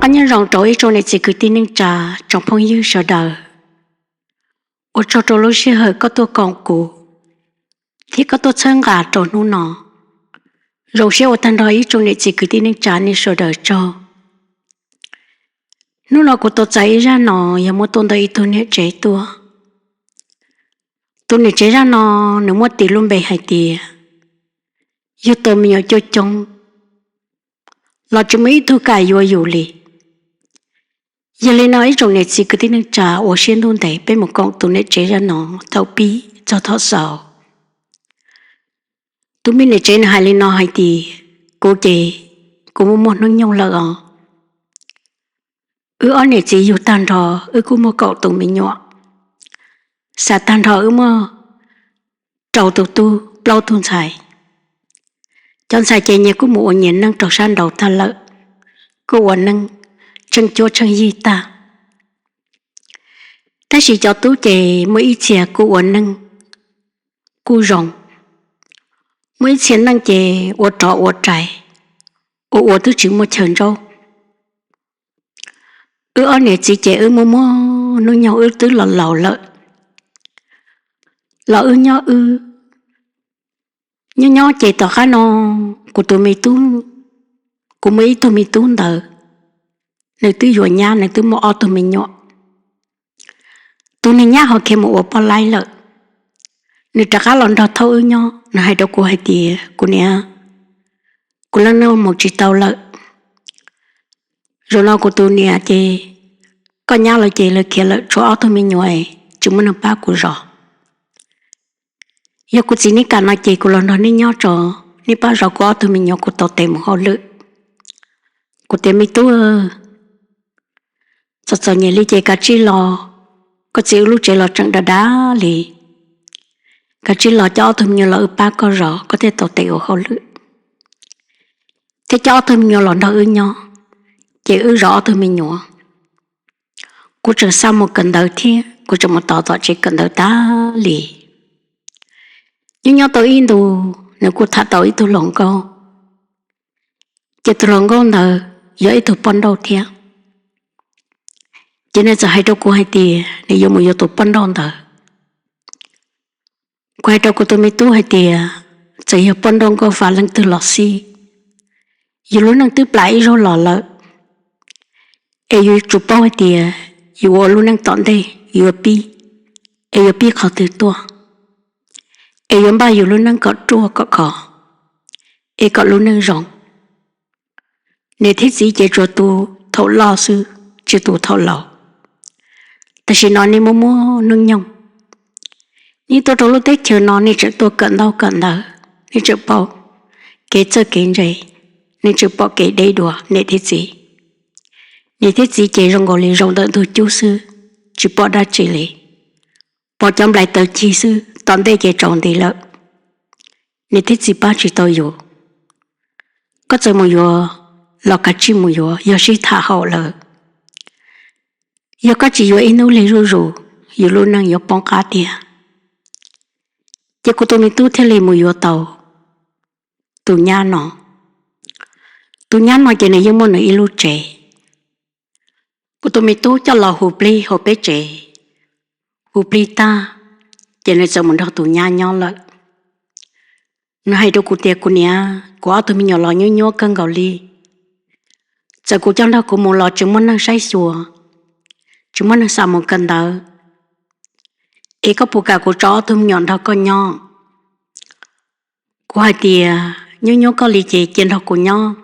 Nyob zoo rau ib tsoom niam txiv kwv tij neej tsa, tsoom phooj ywg sawv daws. Ua tsaug rau lub sij hawm koj tuaj koom kuv thiab koj tuaj txhawb nqa rau hnub no. Zoo siab ua tag nrho ib tsoom niam txiv kwv tij neej tsa nej sawv daws tsaug. Hnub no kuv tau txais ib zaj no yog muab tuaj ntawm ib tug niam tsev tuaj. Tus niam tsev zaj no nws muab tis lub npe hais tias yug tau me nyuam coob coob los tsis muaj ib tug kam yuav yus li. Yog li no ib tsoom niam txiv kwv tij neej tsa, ua siab ntuj ntev peb mus koom tus niam tsev zaj no thaum pib txog thaum xaus. Tus me niam tsev nws hais li no hais tias, kuv ces kuv muaj muaj hnub nyoog lawm os. Wb ob niam txiv yug tag nrho, wb kuj muaj kaum tus me nyuam. Xav tag nrho wb muaj rau tus tub plaub tug ntxhais. Cov ntxhais ces nyias kuj mus ua nyias neej rau sab nraud tag lawm, kuj ua neej tsheej cuab tsheej yig tag. Tab sis cov tub ces muaj ib txhia kuj ua neej kuj zoo, muaj ib txhia neej ces ua rov ua rais, ua ua twb tsis muaj chaw ntsaub. Wb ob niam txiv ces wb muaj muaj hnub nyoog, wb twb los laus lawm, los wb nyob wb. Nyob nyob ces tom qab no kuv tus me tub, kuv muaj ib tug me tub ntawd, nws twb yuav nyab, nws twb muaj ob tug me nyuam. Tus niag nyab ho khiav mus ua poj laib lawm. Nws rov qab los nrog thauj wb nyob, nws hais rau kuv hais tias, kuv niam, kuv leej neej mus tsis tau lawm. Zaum no kuv tus niam ces koj nyab lawv ces lawv khiav lawm, tshuav ob tug me nyuam, tsis muaj neeg pab kuv zov. Yog kuv txiv neb kam no ces kuv los nrog neb nyob tso, neb pab zov kuv ob tug me nyuam, kuv tau tes mus hauj lwm. Kuv tias, me tub, txom txom nyem li ces kav tsij los, koj txiv wb lub tsev los tseem dav dav li. Kav tsij los coj ob tug me nyuam los wb pab koj zov, koj thiaj tau tes ua hauj lwm, thiab coj ob tug me nyuam los nrog wb nyob, ces wb zov ob tug me nyuam. Kuv tseem xa mus kawm ntawv thiab, kuv tseem mus tos tom tsev kawm ntawv tas li. Nyob nyob tau ib ntus, nws kuj tham tau ib tug hluas nkauj, ces tus hluas nkauj ntawd yog ib tug poj nrauj thiab. Ces nws txawm hais rau kuv hais tias nws yuav mus yuav tus poj nrauj ntawd. Kuv hais rau kuv tus me tub hais tias, txawm yog poj nrauj nkauj fa leej twg los xij, yus lub neej twb plam ib zaug los lawm, es yus yuav tsum paub hais tias yus ua lub neej tom ntej yuav pib, es yuav pib qhov twg tuaj, es yuav npaj yus lub neej kom ruaj kom khov, es kom lub neej zoo. Niam thiab txiv ces tsuas tu thaum loj xwb, tsis tu thaum laus. Tam sim no nej muaj muaj hnub nyoog, nej tuaj rau lub teb chaws no nej tseem tuaj kawm ntaub kawm ntawv, nej tseem paub kev txawj kev ntse, nej tseem pom kev deb dua niam thiab txiv. Niam thiab txiv ces zoo nkaus li zaum ntawm ntug cub xwb, tsis pom dab tsi li. Pom cov nplaim taws cig xwb, tom ntej ces tsaus nti lawm. Niam thiab txiv pab tsis tau yus. Koj txawm mus yuav los kav tsij mus yuav, yog sib tham haum lawm. Yog koj tsis yuav ib hnub li zuj zus, yus lub neej yuav poob qab tiag. Ces kuv tus me tub thiaj li mus yuav tau tus nyab no. Tus nyab no ces nws yeej muaj nws ib lub tsev. Kuv tus me tub coj los hu plig hauv peb tsev, hu plig tag, ces nws txawm mus nrog tus nyab nyob lawm. Nws hais rau kuv tias, kuv niam, kuv ob tug me nyuam los nyuaj nyuaj kawg nkaus li. Txawm kuv coj nrog kuv mus los tsis muaj neeg saib xyuas, tsis muaj neeg xa mus kawm ntawv, es koj puas kam kuv tso ob tug me nyuam nrog koj nyob? Kuv hais tias, nyuaj nyuaj koj li ces cia nrog kuv nyob.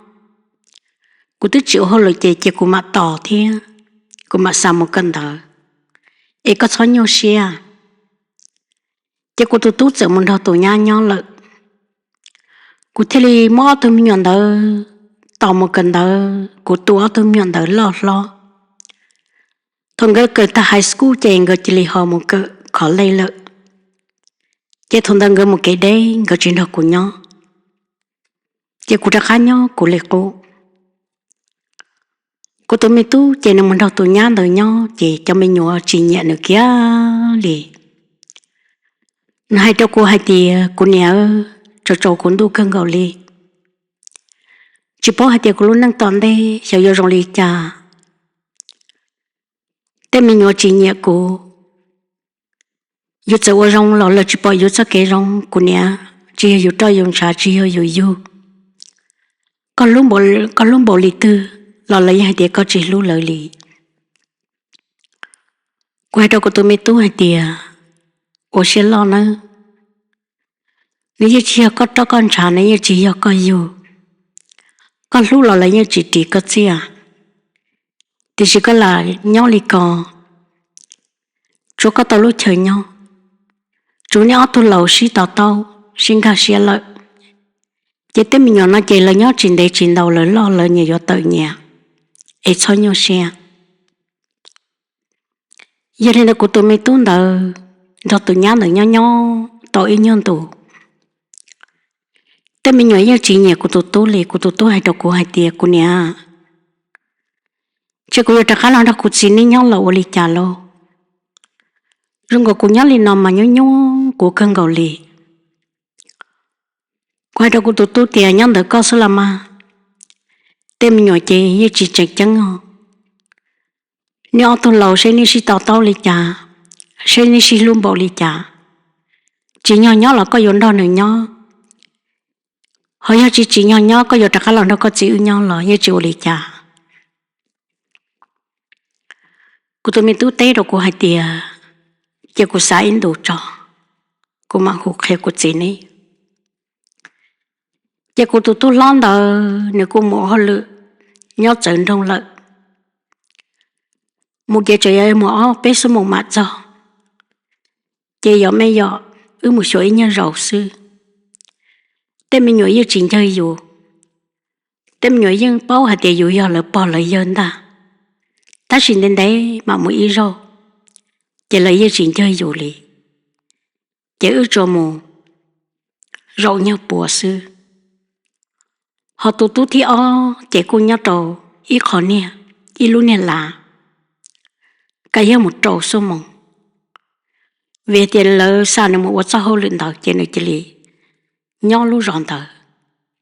Kuv twb tsis ua hauj lwm ces cia kuv mam tos thiab kuv mam xa mus kawm ntawv, es koj txhob nyuaj siab. Ces kuv tus tub txawm mus nrog tus nyab nyob lawm. Kuv thiaj li muab ob tug me nyuam ntawd tos mus kawm ntawv, kuv tu ob tug me nyuam ntawd loj hlob. Thaum nkawd kawm tag high school ces nkawd cia li ho mus kawm college lawm. Ces thaum ntawd nkawd mus kev deb, nkawd tsis nrog kuv nyob, ces kuv rov qab nyob kuv li qub. Kuv tus me tub ces nws mus nrog tus nyab ntawd nyob ces cov me nyuam tsis nyiam nws kiag li. Nws hais rau kuv hais tias, kuv niam, tsaus tsaus kuv ntuj kawg nkaus li. Tsis paub hais tias kuv lub neej tom ntej xyov yuav zoo li cas. Tej me nyuam tsis nyiam kuv, yus txawm ua zoo los lawv tsis pom yus txoj kev zoo. Kuv niam, tsis yog yus roj yus ntshav, tsis yog yus yug, koj hlub npaum li twg los lawv yeej hais tias koj tsis hlub lawv li. Kuv hais rau kuv tus me tub hais tias, ua siab loj nawb, nws yeej tsis yog koj roj koj ntshav, nws yeej tsis yog koj yug. Koj hlub los lawv yeej tsis ris koj txiaj, tiam sis koj lam nyob li ko, tsuav koj tau lub chaw nyob, tsuav nej ob tug laus sib to taub, sib nkag siab lawm, ces tej me nyuam no ces lawv nyob tsis ntev tsis ntau lawv loj lawv nyias yuav tawm nyias, es txhob nyuaj siab. Yog li ntawd kuv tus me tub ntawd nrog tus nyab ntawd nyob nyob tau ib nyuag ntus, tej me nyuam yeej tsis nyiam kuv tus tub li. Kuv tus tub hais rau kuv hais tias, kuv niam, ces kuv yuav rov qab los nrog kuv txiv neb nyob los ua li cas lauj? Zoo nkaus kuv nyob li no mas nyuaj nyuaj kuv kawg nkaus li. Kuv hais rau kuv tus tub tias, nyob ntawm koj xwb los mas, tej me nyuam ces yeej tsis tseem ceeb os. Nej ob tug laus seb nej sib to taub li cas, seb nej sib hlub npaum li cas. Tsim nyog nyob los koj yuav nrog nws nyob, ho yog tsis tsim nyog nyob koj yuav rov qab los nrog koj txiv wb nyob los yeej tsis ua li cas. Kuv tus me tub teb rau kuv hais tias, ces kuv xav ib ntus tso, kuv mam hu qhia kuv txiv neb. Ces kuv tus tub hlob ntawd nws kuj mus hauj lwm nyob txawv nroog lawm, mus ces tseem yuav mus ob peb xuab moos mam txog. Ces yog me yom, wb mus xyuas ib nyuag zaus xwb, tej me nyuam yeej tsis ncawg yus. Tej me nyuam yeej paub hais tias yus yog lawv pog lawv yawg ntag, tab sis ntev ntev mam mus ib zaug, ces lawv yeej tsis ncawg yus li. Ces wb tsuas mus zaum nyuag puav xwb. Ho tus tub thib ob ces kuj nyob rau ib qho niag, ib lub niag lav, ka yog mus rau xuab moos. Vim tias lawv xa nws mus ua txoj hauj lwm ntawd ces nws cia li nyob lub zos ntawd,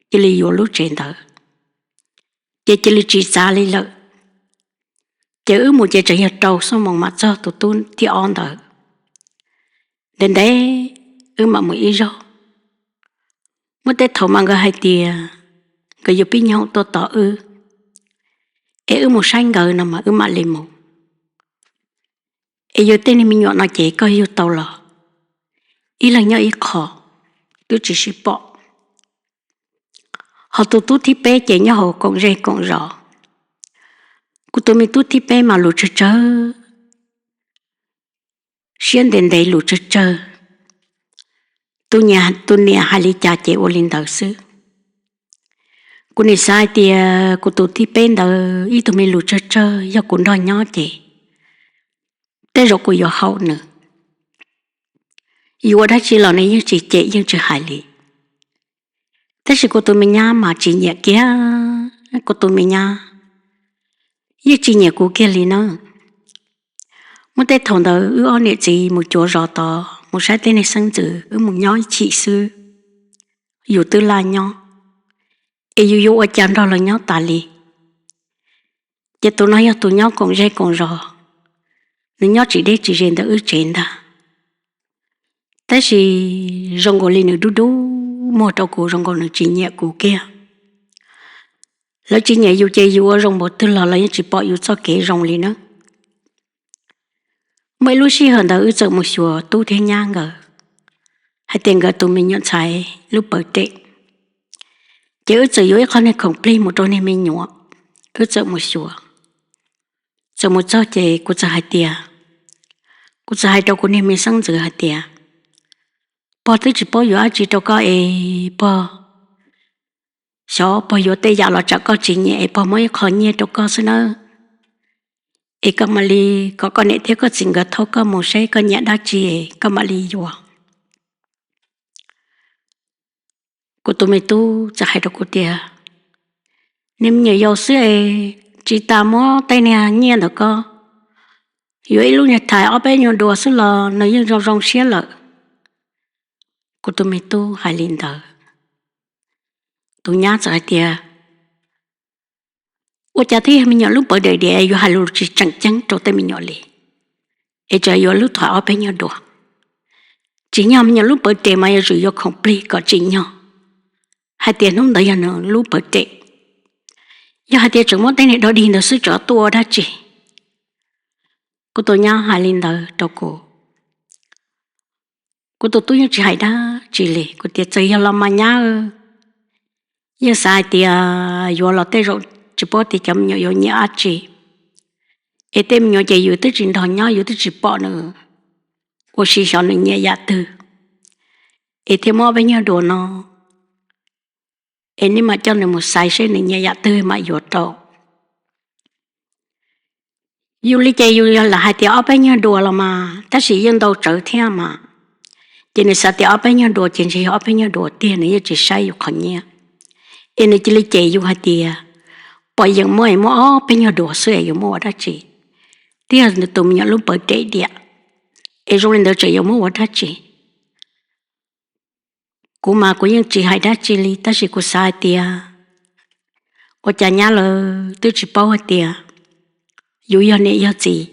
cia li yuav lub tsev ntawd, ces cia li tsis txav li lawm. Ces wb mus ces tseem yog rau xuab moos mam txog tus tub thib ob ntawd. Ntev ntev wb mam mus ib zaug. Muaj tej thaum mas nkawd hais tias nkawd yuav pib nyoog tuaj tos wb, es wb mus saib nkawd no mas wb mam li mus. Es yog tej niag me nyuam no ces koj yug tau los ib leeg nyob ib qho, twb tsis sib pom. Ho tus tub thib peb ces nyob hauv koom zej koom zos. Kuv tus me tub thib peb mas lus tsawg tsawg, siab ntev ntev lus tsawg tsawg, tus niam hais li cas ces ua li ntawd xwb. Kuv nim xav hais tias kuv tus thib peb ntawd ib tug me lus tsawg tsawg yog kuv nrog nyob ces tej zaum kuv yuav haum nws. Yus ua dab tsi los nws yeej tsis cem yeej tsis hais li. Tab sis kuv tus me nyab mas tsis nyiam kiag, kuv tus me nyab yeej tsis nyiam kuv kiag li na. Muaj tej thaum ntawd wb ob niam txiv mus cuav zos tod mus saib tej niag xeeb ntxwv, wb mus nyob ib chim xwb, yus twb laj nyob, es yus yuav ua cas nrog lawv nyob tas li. Ces tus no yog tus nyob koom zej koom zos, nws nyob tsis deb tsis ze ntawm wb tsev ntag. Tab sis zoo nkaus li nws dub dub muag rau kuv, zoo nkaus nws tsis nyiam kuv kiag. Lawv tsis nyiam yus ces yus ua zoo npaum twg los lawv yeej tsis pom yus txoj kev zoo li na. Muaj ib lub sij hawm ntawd wb txawm mus xyuas tub thiab nyab nkawd, hais tias nkawd tus me nyuam ntxhais lub pawv tes. Ces wb txawm yuav ib qho niag khoom plig mus rau niag me nyuam, wb txawm mus xyuas. Txawm mus txog ces kuv txawm hais tias, kuv txawm hais rau kuv niag me xeeb ntxwv hais tias, pog twb tsis paub yuav dab tsi rau koj es pog xyov pog yuav tej yam los tsam koj tsis nyiam es pog muab ib qho nyiaj rau koj xwb nawb. Es koj mam li, kom koj niam thiab koj txiv nkawd thauj koj mus seb koj nyiam dab tsi es koj mam li yuav. Kuv tus me tub txawm hais rau kuv tias, niag me nyuam yaus xwb es tsis tas muab tej niag nyiaj ntawm koj, yuav ib lub niag thais ob peb nyuag dua xwb los nws yeej zoo zoo siab lawm. Kuv tus me tub hais li ntawd, tus nyab txawm hais tias, ua cas thiaj yog me nyuam lub pawv daim diav yuav hais lus tsis tseem ceeb rau tej me nyuam li. es tseem yuav lub thom ob peb nyuag duas. Tsim nyog me nyuam lub pawv tes mas yuav tsum yuav khoom plig kom tsim nyog hais tias hnub ntawd yog nws lub pawv tes. Yog hais tias tseem muab tej niag dog dig ntawd xwb tseem tuaj ua dab tsi? Kuv tus nyab hais li ntawd rau kuv. Kuv tus tub yeej tsis hais dab tsi li, kuv tias txawm yog los mas nyab, yeej xav hais tias yuav los tej zaum tsis paub tias cov me nyuam yuav nyiam dab tsi. Es tej me nyuam ces yus twb tsis nrog nyob, yus twb tsis pom nws ua si xyov nws nyiam yam twg, es thiaj muab ob peb nyuag duas no, es nej mam coj nws mus xaiv seb nws nyiam yam twg mam yuav rau. Yus li ces yus yog lam hais tias ob peb nyuag duas los mas tab sis yeej ntau tsawv thiab mas. Ces nws xav tias ob peb nyuag duas ces ntshe yog ob peb nyuag duas tiag, nws yeej tsis saib yus qhov nyiaj. Es nws cia li cem yus hais tias pom yeem muab es muab ob peb nyuag duas xwb es yuav muab ua dab tsi? Twb yog nws tus me nyuam lub pawv tes diam, es zoo li ntawd tseem yuav muab ua dab tsi? Kuv mas kuv yeej tsis hais dab tsi li, tab sis kuv xav hais tias ua cas nyab lawv twb tsis paub hais tias yus yog niam yog txiv,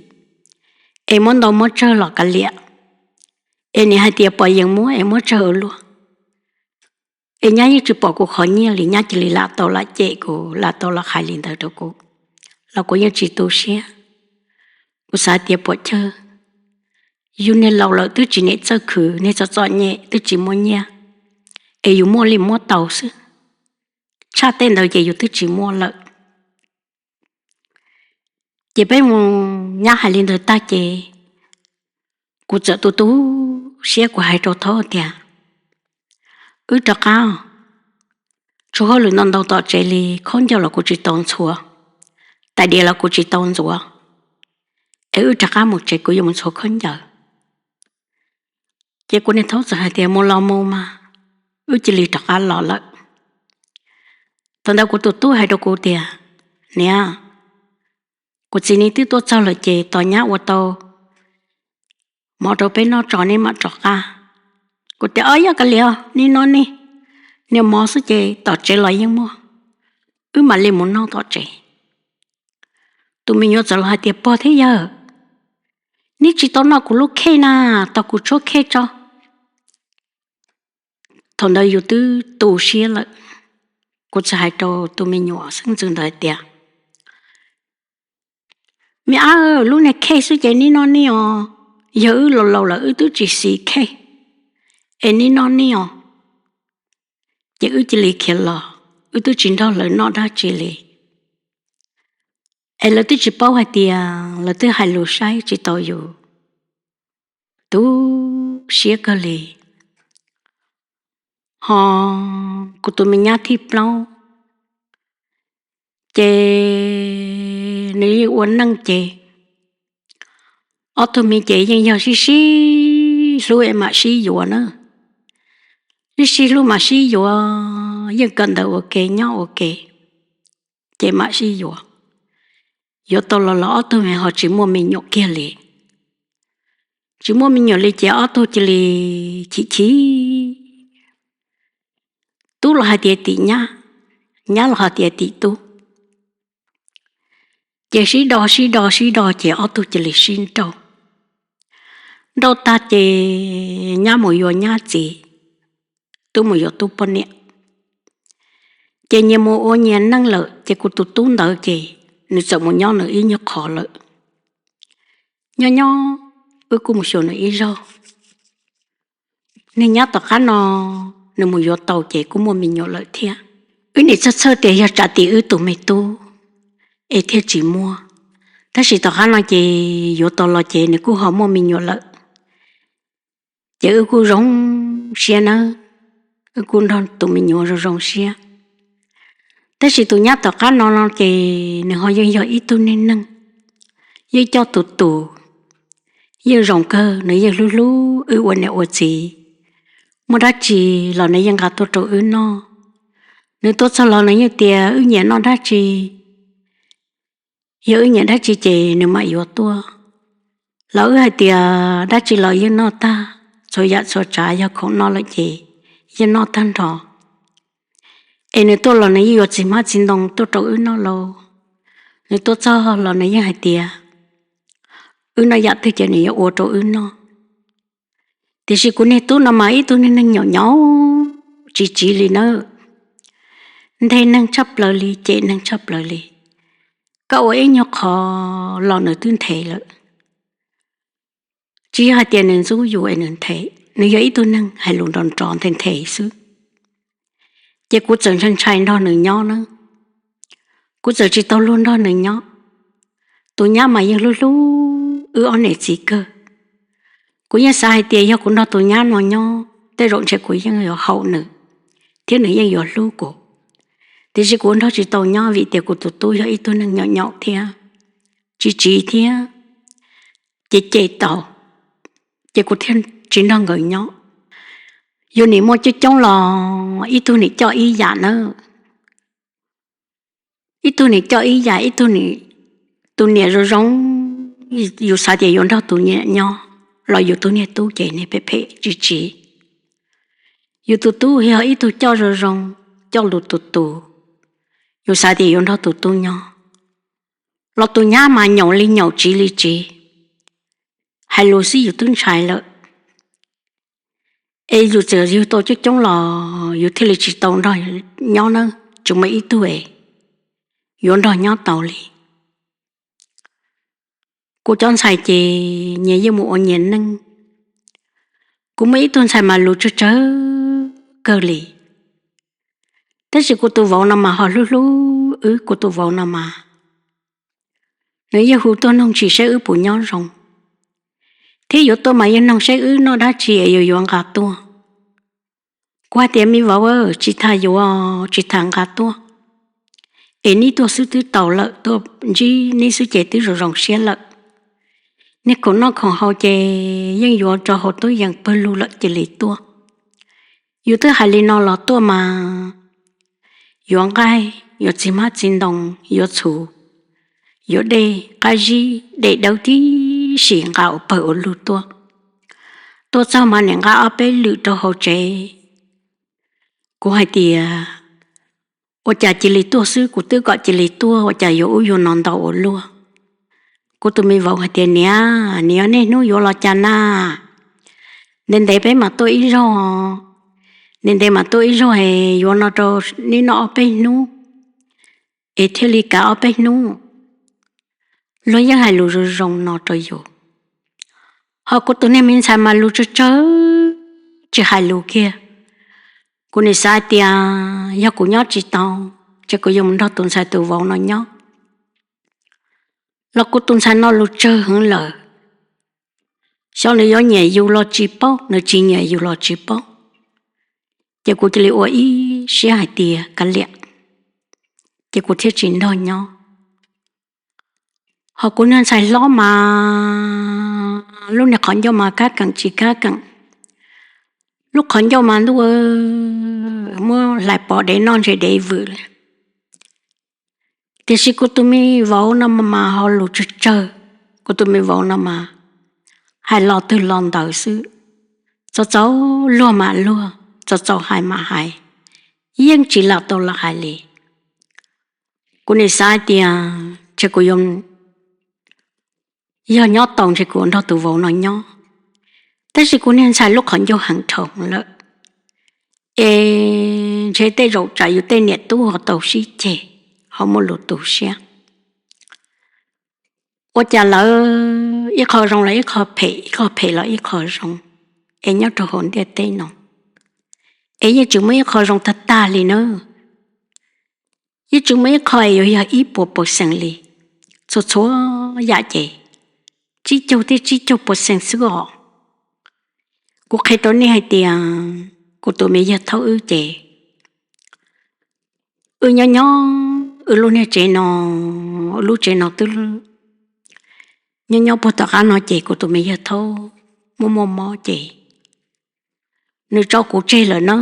es muab ntau muab tsawg los kav liam, es nim hais tias pom yeem muab es muab tsawg ua luaj. Es nyab yeej tsis pom kuv qhov nyiaj li, nyab cia li lam tau lam cem kuv, lam tau lam hais li ntawd rau kuv, los kuv yeej tsis tu siab. Kuv xav tias puam chawj, yus niag laus lawm twb tsis nim txawj khwv, niag txom txom nyem twb tsis muaj nyiaj, es yus muaj li muab tau xwb, tshaj tej ntawd ces yus twb tsis muaj lawm. Ces peb mus, nyab hais li ntawd tag ces kuv txawm tu tu siab, kuv hais rau Thaub tias, wb rov qab, tshuav hauj lwm ntau ntau tom tsev li, khaub ncaws los kuv tsis tau ntxhua, tais diav los kuv tsis tau ntxuav, es wb rov qab mus tsev, kuv yuav mus ntxhua khaub ncaws. Ces kuv niag Thaub txawm hais tias mus los mus mas, wb cia li rov qab los lawm. Thaum ntawd kuv tus tub hais rau kuv tias, niam, kuv txiv neb twb tuaj txog lawm ces tos nyab ua tau mov rau peb noj tso neb mam rov qab. Kuv tias, o, yog kav liam, neb noj neb, niag mov xwb ces tom tsev los yeej muaj, wb mam li mus noj tom tsev. Tus me nyuam txawm los hais tias, pog thiab yawg, neb tsis tau noj kuv lub khej na, tos kuv tshuab khej tso. Thaum ntawd yus twb tu siab lawm, kuv txawm hais rau tus me nyuam xeeb ntxwv ntawd hais tias, me ab, lub niag khej xwb ces neb noj neb os, yog wb laus laus lawm wb twb tsis xis khej, es neb noj neb os. Ces wb cia li khiav los, wb twb tsis nrog lawv noj dab tsi li. Es lawv twb tsis paub hais tias lawv twb hais lus saib tsis tau yus, tu siab kawg li. Ho kuv tus me nyab thib plaub ces nws yeej ua neej ces ob tug me ces yeej yog sib sib hlub es mam sib yuav na. Sib sib hlub mam sib yuav, yeej kawm ntawv ua ke nyob ua ke, ces mam sib yuav. Yuav tau los los ob tug me ho tsis muaj me nyuam kiag li. Tsis muaj me nyuam li ces ob tug cia li chim chim, tub los hais tias tim nyab, nyab los hais tias tim tub. Ces sib do sib do sib do ces ob tug cia li sib nrauj. Nrauj tag ces nyab mus yuav nyab txiv, tub mus yuav tub poj niam. Ces nyias mus ua nyias neej lawm ces kuv tus tub ntawd ces nws txawm mus nyob nws ib nyuag qho lawm. Nyob nyob wb kuj mus xyuas nws ib zaug. Niag nyab tom qab no nws mus yuav tau ces kuj muaj me nyuam lawm thiab. Wb nim txhawj txhawj tias yog tsam tim wb tus me tub es thiaj tsis muaj, tab sis tom qab no ces yuav tau los ces nws kuj ho muaj me nyuam lawm. Ces wb kuj zoo siab nawb, wb kuj nrog tus me nyuam zoo zoo siab. Tab sis tus nyab tom qab no no ces nws ho yeej yog ib tug neeg neeg, yeej coj tus tus, yeej zoo kawg, nws yeej hlub hlub wb ua niam ua txiv. Muaj dab tsi los nws yeej nqa tuaj rau wb noj. Nws tuaj txog los nws yeej tias wb nyiam noj dab tsi, yog wb nyiam dab tsi ces nws mam yuav tuaj. Los wb hais tias dab tsi los yeej noj tag, txhua yam txhua tsav yog khoom noj lawm ces yeej noj tag nrho. Es nws tuaj los nws yeej yuav txiv hmab txiv ntoo tuaj rau wb noj lauj. Nws tuaj txog los nws yeej hais tias wb noj yam twg ces nws yuav ua rau wb noj. Tiam sis kuv niag tub no mas ib tug niag neeg nyaum nyaum tsis tsiv li nawb, nthe neeg tshaj plaws li, cem neeg tshaj plaws li. Koj ua ib nyuag qho los nws twb nthe lawm. Tsis yog hais tias nws ntxub yus es nws nthe, nws yog ib tug neeg hais lus nrov nrov nthe nthe xwb. Ces kuv txawm ntshai ntshai nrog nws nyob na, kuv txawm tsis tau luag nrog nws nyob. Tus nyab mas yeej hlub hlub wb ob niam txiv kawg. Kuv yeej xav hais tias yog kuv nrog tus nyab no nyob tej zaum ntshe kuv yeej yuav haum nws, thiab nws yeej yuav hlub kuv. Tiam sis kuv nrog tsis tau nyob vim tias kuv tus tub yog ib tug neeg nyaum nyaum thiab tsis tsiv thiab, ces cem tau, ces kuv thiaj tsis nrog nkawd nyob. Yus nim muaj coob coob los ib tug nim coj ib yam nawb. Ib tug nim coj ib yam, ib tug nim, tus niam zoo zoo, yus xav tias yuav nrog tus niam nyob, los yus tus niag tub ces niag phem phem tsis tsiv. Yus tus tub yog ib tug coj zoo zoo, coj lus tus tus, yus xav tias yuav nrog tus tub nyob, los tus nyab mas nyaum li nyaum tsiv li tsiv, hais lus xwb yus twb ntshai lawm. Es yus txawm yug tau coob coob los yus thiaj li tsis tau nrog nyob na, tsis muaj ib tug es yuav nrog nyob tau li. Kuv cov ntxhais ces nyias yeej mus ua nyias neej. Kuv muaj ib tug ntxhais mas lus tsawg tsawg kawg li, tab sis kuv tus vauv no mas ho hlub hlub wb, kuv tus vauv no mas nws yeej hu tuaj noog ntsis saib wb puas nyob zoo, thiab yuav tuaj mas yeej noog saib wb noj dab tsi es yuav yuav nqa tuaj. Kuv hais tias me vauv, tsis tas yuav tsis tas nqa tuaj, es neb tuaj xwb twb tau lawm, tuaj ntsib neb xwb ces twb zoo zoo siab lawm. Neb khoom noj khoom haus ces yeej yuav rau hauv tub yees pawg lug lawm cia li tuaj. Yus twb hais li no los tuaj mas yuav nqaij, yuav txiv hmab txiv ntoo, yuav txhuv, yuav dej qab zib, dej dawb tib si nqa ua pawg ua lug tuaj. Tuaj txog mas nim nqa ob peb lwm rau hauv tsev. Kuv hais tias ua cas cia li tuaj xwb, kuv twb kom cia li tuaj, ua cas yuav ub yuav no ntau ua luaj. Kuv tus me vauv hais tias niam, niam yog niaj hnub yuav los cas na, ntev ntev peb mam tuaj ib zaug, ntev ntev mam tuaj ib zaug es yuav no rau neb noj ob peb hnub es thiaj li kav ob peb hnub. Luag yeej hais lus zoo zoo no rau yus, ho kuv tus niag me ntxhais mas lus tsawg tsawg, tsis hais lus kiag. Kuv nim xav tias yog kuv nyob tsis tau, ces kuv yuav mus nrog tus ntxhais tus vauv no nyob, los kuv tus ntxhais no lus tsawg heev lawm. Xyov nws yuav nyiam yus los tsis paub, nws tsis nyiam yus los tsis paub, ces kuv cia li ua ib siab hais tias kav liam, ces kuv thiaj tsis nrog nyob. Ho kuv niag ntxhais hlob mas lub niag qhov ncauj mas kab keem tsis kab keem, lub qhov ncauj mas ntuj, muab hlais pov dev noj ntshe dev vwm li. Tiam sis kuv tus me vauv no mas ho lus tsawg tsawg, kuv tus me vauv no mas hais los twg los ntawd xwb, txaus txaus luag mas luag, txaus txaus hais mas hais, yeej tsis lam tau lam hais li. Kuv nim xav tias ntshe kuv yuav, yog nyob tau ntshe kuv nrog tus vauv no nyob, tab sis kuv niag ntxhais lub qhov ncauj heev dhau lawm, es ntshe tej zaum tsam yus tej niam tub ho tau sib ceg, ho muaj lus tu siab. Ua cas lawv ib qho zoo los ib qho phem, ib qho phem los ib qho zoo, es nyob rau hauv ntiaj teb no, es yeej tsis muaj ib qho zoo tag tag li nawb. Yeej tsis muaj ib qho es yuav yog ib puas pawv xees li. Txhua txhua yam ces tsib caug thiab tsib caug pawv xees xwb os. Kuv qhia rau nej hais tias kuv tus me yawg thaub wb ces, wb nyob nyob wb lub niag tsev no, wb lub tsev no twb nyob nyob puag tom qab no ces kuv tus me yawg thaub muaj muaj mob ces nws tso kuv tseg lawm na.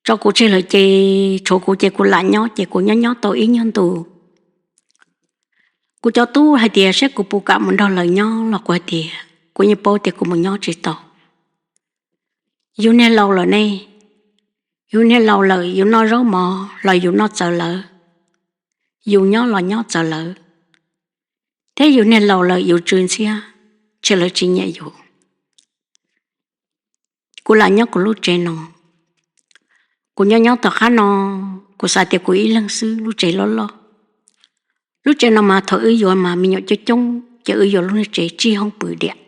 Tso kuv tseg lawm ces tshuav kuv ces kuv lam nyob ces kuv nyob nyob tau ib nyuag ntu. Kuv cov tub hais tias saib kuv puas kam mus nrog lawv nyob los kuv hais tias kuv yeej paub tias kuv mus nyob tsis tau. Yus niag laus lawm ne, yus niag laus lawm yus noj zaub mov los yus noj txawv lawv, yus nyob los nyob txawv lawv. Thiab yus niag laus lawm yus tsw ntxhiab, ntshe lawv tsis nyiam yus. Kuv lam nyob kuv lub tsev no. Kuv nyob nyob tom qab no, kuv xav tias kuv ib leeg xwb, lub tsev loj loj. Lub tsev no mas thaum wb yuav mas me nyuam coob coob ces wb yuav lub niag tsev tsib hoob pw diam.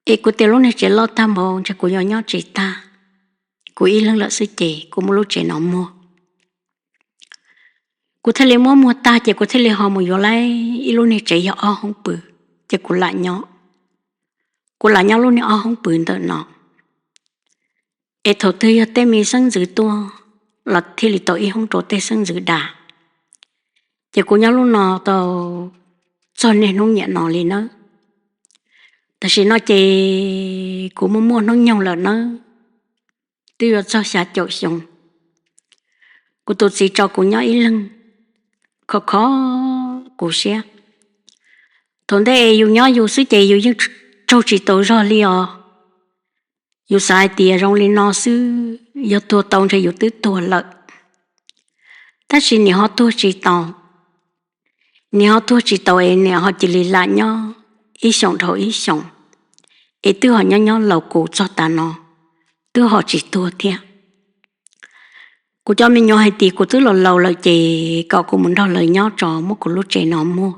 Es kuv tias lub niag tsev loj tag npaum ntshe kuv yuav nyob tsis tag. Kuv ib leeg lawm xwb ces kuv muab lub tsev no muag. Kuv thiaj li muab muag tag ces kuv thiaj li ho mus yuav lawm ib lub niag tsev yog ob hoob pw, ces kuv lam nyob. Kuv lam nyob lub niag ob hoob pw ntawm no. Es thaum twg yog tej me xeeb ntxwv tuaj los thiaj li tau ib hoob rau tej xeeb ntxwv da. Ces kuv nyob lub no tau txog niaj hnub niam no li nawb. Tam sim no ces kuv muaj muaj hnub nyoog lawm nawb, twb yuav txog xya caum xyoo. Kuv tus txiv tso kuv nyob ib leeg, khov kho kuv siab. Thaum ntej es yus nyob yus xwb ces yus yeej raug tsis tau zog li os. Yus xav hais tias zoo li no xwb, yog tuag tau ntshe yus twb tuag lawm. Tab sis niam ho tuag tsis tau, niam ho tuag tsis tau es niam ho cia li lam nyob ib xyoos dhau ib xyoos, es twb ho nyob nyob laus kuv txog tav no, twb ho tsis tuag thiab. Kuv cov me nyuam hais tias kuv twb laus laus lawm ces kom kuv mus nrog lawv nyob tso, muab kuv lub tsev no muag.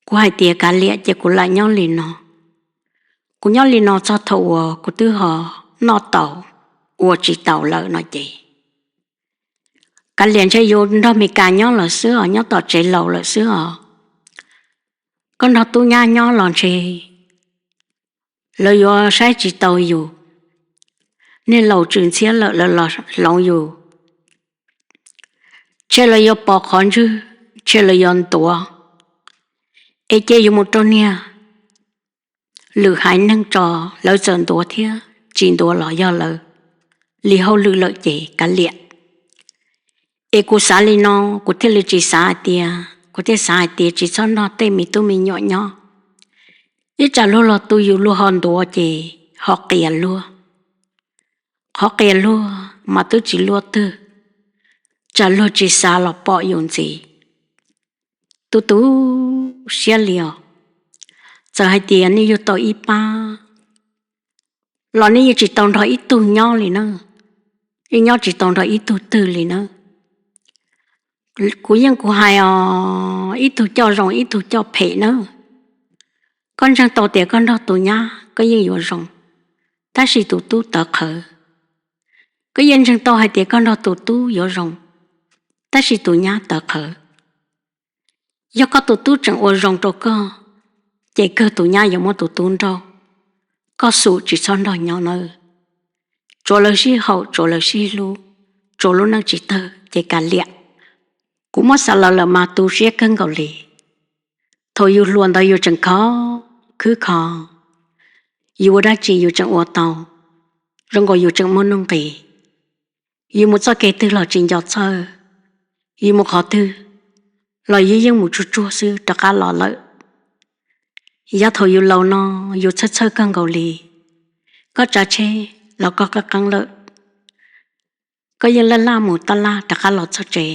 Kuv hais tias kav liam ces kuv lam nyob li no. Kuv nyob li no txog thaum uas kuv twb ho noj tau, ua tsis tau lawm no ces kav liam ntshe yus nrog Meskas nyob lawm xwb os, nyob tom tsev laus lawm xwb os. Koj nrog tub nyab nyob los ntshe lawv yuav saib tsis tau yus, niag laus tsw ntxhiab lawm lawv los hloov yus, ntshe lawv yuav pov qhov ntswg, ntshe lawv yuav ntuav. Es cia yus mus rau niag lwm haiv neeg tso, lawv txawm ntuav thiab tsis ntuav los yog lawv li hauj lwm lawm ces kav liam. Es kuv xav li no, kuv thiaj li tsis xav hais tias, kuv thiaj xav hais tias tsis txhob nrog tej me tub me nyuam nyob. Ib tsam luag los tu yus luag ho ntuav ces ho qias luag. Qhov qias luag mas twb tsis luaj twg, tsam luag tsis xav los pom yus ntxiv. Tu tu siab li os. Txawm hais tias nej yug tau ib pab los nej yeej tsis tau nrog ib tug nyob li na, yeej nyob tsis tau nrog ib tug twg li na. Kuv yeej kuv hais os, ib tug coj zoo ib tug coj phem na. Koj ntseeg tau tias koj nrog tus nyab koj yeej yuav zoo, tab sis tus tub tawv qhawv. Koj yeej ntseeg tau hais tias koj nrog tus tub yuav zoo, tab sis tus nyab tawv qhawv. Yog koj tus tub tseem ua zoo rau koj, ces kawg tus nyab yuav muab tus tub nrauj. Koj xum tsis txhob nrog nyob nawb. Tsuav lawv sib haum, tsuav lawv sib hlub, tsuav lub neej tsis tawg ces kav liam. Kuv muab xav lawm lawm mas tu siab kawg nkaus li. Thaum yus hluas ntawd yus tseem khov khwb kho, yus ua dab tsi yus tseem ua tau, zoo nkaus yus tseem muaj nuj nqis. Yus mus txoj kev twg los tsis nco txhawj, yus mus qhov twg los yus yeej mus tsuag tsuag xwb rov qab los lawm. Yav thaum yus laus no, yus txhawj txhawj kawg nkaus li. Koj tsav tsheb los koj qeeb qeeb lawm, koj yeej laj laj mus tab laj rov qab los txog tsev.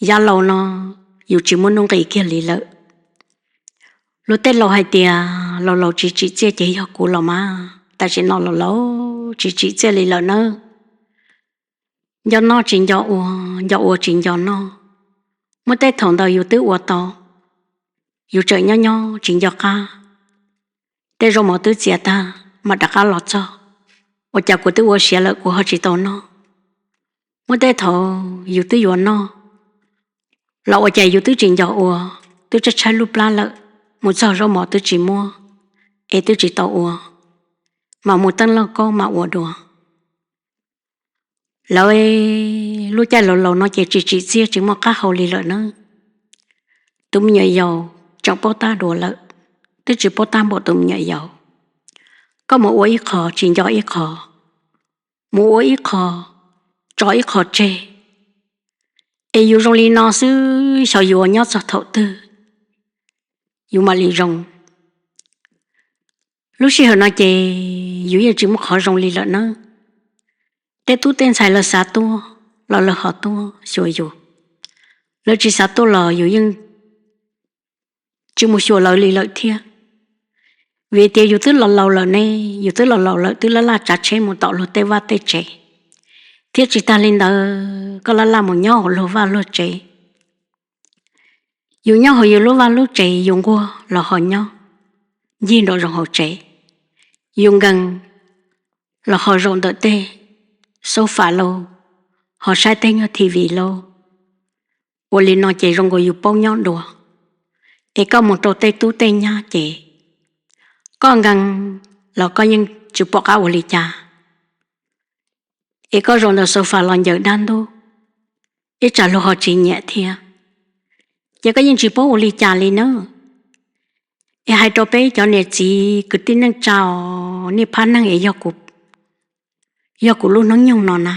Yav laus no yus tsis muaj nuj nqis kiag li lawm. Luag tej laus hais tias laus laus tsis tsim txiaj ces yog kuv los mas, tam sim no laus laus tsis tsim txiaj li lawm nawb. Nco noj tsis nco ua, nco ua tsis nco noj. Muaj tej thaum ntawd yus twb ua tau, yus tseem nyob nyob tsis nco qab. Tej zaub mov twb txias tag mas rov qab los txog, ua cas kuv twb ua siav lawm kuv ho tsis tau noj. Muaj tej thaum yus twb yuav noj los ua cas yus twb tsis nco ua, twb tshaib tshaib lub plab lawm, mus txog zaub mov twb tsis muaj, es twb tsis tau ua, mas mus teeb lauj kaub mas ua dua. Lawv lub caij laus laus no ces tsis tsim txiaj tsis muaj qab hau li lawm nawb. Tus me nyuam yaus tseem paub tab dua lawm, twb tsis paub tab npaum tus me nyuam yaus. Koj mus ua ib qho tsis nco ib qho, mus ua ib qho tso ib qho tseg. Es yus zoo li no xwb xyov yuav nyob txog thaum twg yus mam li zoo. Lub sij hawm no ces yus yeej tsis muaj qhov zoo li lawm nawb. Tej tub tej ntxhais lawv xav tuaj los lawv ho tuaj xyuas yus, Lawv tsis xav tuaj los yus yeej tsis mus xyuas lawv li lawm thiab. Vim tias yus twb los laus lawm ne, yus twb los laus lawm twb laj laj tsav tsheb mus tom luag tej vaj tej tsev, thiab tsis tag li ntawd koj laj laj mus nyob hauv luag vaj luag tsev. Yus nyob hauv yus lub vaj lub tsev, yus nquag los ho nyob ncig nraum zoov hauv tsev, yus nkees los ho zaum ntawm tej sofa lauj, ho saib tej nyuag T V lauj. Ua li no ces zoo nkaus yus paub nyob dua. Es koj mus rau tej tub tej nyab ces koj nkees los koj yeej tsis pom qab ua li cas. Es koj zaum ntawm sofa los ncaws dab ntub, ib tsam luag ho tsis nyiam thiab, ces koj yeej tsis paub ua li cas li na. Es hais rau peb cov niam txiv kwv tij neej tsa os, nej phab neeg es yog kuv lub hnub nyoog no na,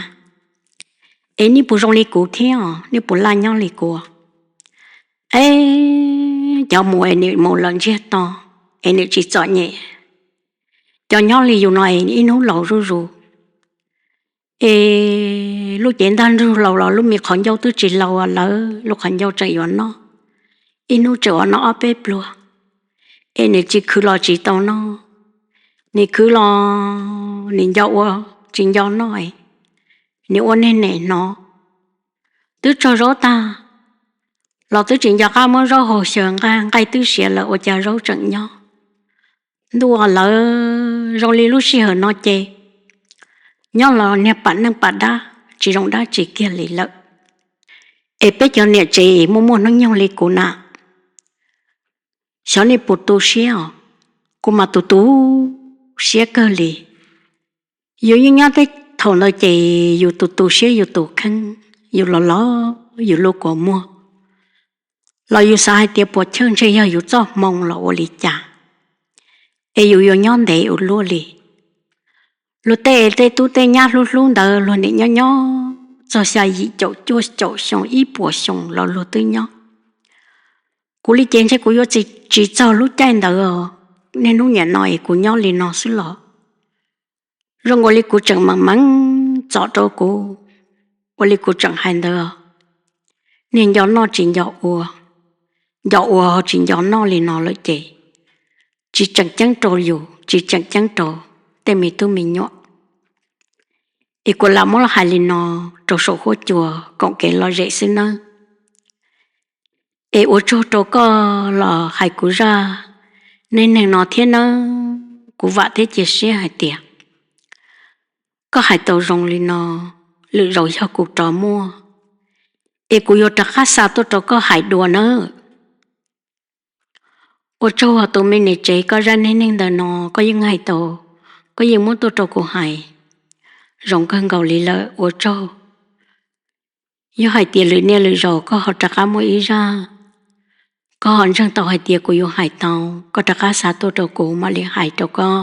es nej puas zoo li kuv thiab os, nej puas laj nyob li kuv? Es cov mus es nws mus lawm ntsiag to, es nws tsis txom nyem. Cov nyob li yus no es ib hnub laus zuj zus, es lub cev ntaj ntsug laus los lub me qhov ncauj twb tsis laus lawm, lub qhov ncauj tseem yuav noj, ib hnub tseem ua noj ob peb pluag. Es nws tsis khwv los tsis tau noj, nws khwv los nws nco ua tsis nco noj, nws ua neeg nem hnov. Twb tsaug zaub tag los twb tsis nco qab muab zaub hau xyaw nqaij, nqaij twb siav lawm ua cas zaub tseem nyob. Ntuj, lawv zoo li lub sij hawm no ces nyob los niag pam neej pam dab tsis zoo dab tsi kiag li lawm. Es peb cov niam tsev muaj muaj hnub nyoog li kuv na, xyov nej puas tu siab os, kuv mas tu tu siab kawg li. Yus yeej nyob tej thaum ntawd ces yus tu tu siab yus tus kheej, yus los los yus lub kua muag, los yus xav hais tias puas chawj ntshe yog yus txoj hmoo los ua li cas, es yus yuav nyob ntev ua luaj li. Luag tej tej tub tej nyab hlub hlub ntawd luag niam nyob nyob txog xya yim caum cuaj caum xyoo ib puas xyoo los luag twb nyob. Kuv li ces ntshe kuv yuav tsis txog lub caij ntawd os. Niaj hnub niam no es kuv nyob li no xwb los zoo nkaus li kuv tseem meem meev txom rau kuv. Ua li kuv tseem hais ntawd, niag nco noj tsis nco ua, nco ua tsis nco noj li no lawm ces tsis tseem ceeb rau yus, tsis tseem ceeb rau tej me tub me nyuam. Es kuv lam muab los hais li no rau saum huab cua koom kev lom zem xwb nawb. Es ua tsaug rau koj los hais kuv zaj neej neeg no thiab nawb. Kuv vam thiab cia siab hais tias koj hais tau zoo li no, lwm zaus yog kuv rov muaj, es kuv yuav rov qab xa tuaj rau koj hais dua nawb. Ua tsaug tus me niam tsev, koj zaj neej neeg ntawm no koj yeej hais tau, koj yeej muab tuaj rau kuv hais zoo kawg nkaus li lawm, ua tsaug. Yog hais tias lwm niaj lwm zaus koj ho rov qab muaj ib zaj, koj ho ntseeg tau hais tias kuv yuav hais tau, koj rov qab xa tuaj rau kuv mam li hais rau koj.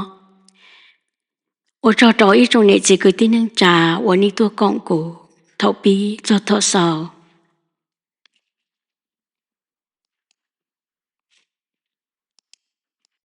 Ua tsaug rau ib tsoom niam txiv kwv tij neej tsa uas nej tuaj koom kuv thaum pib txog thaum xaus.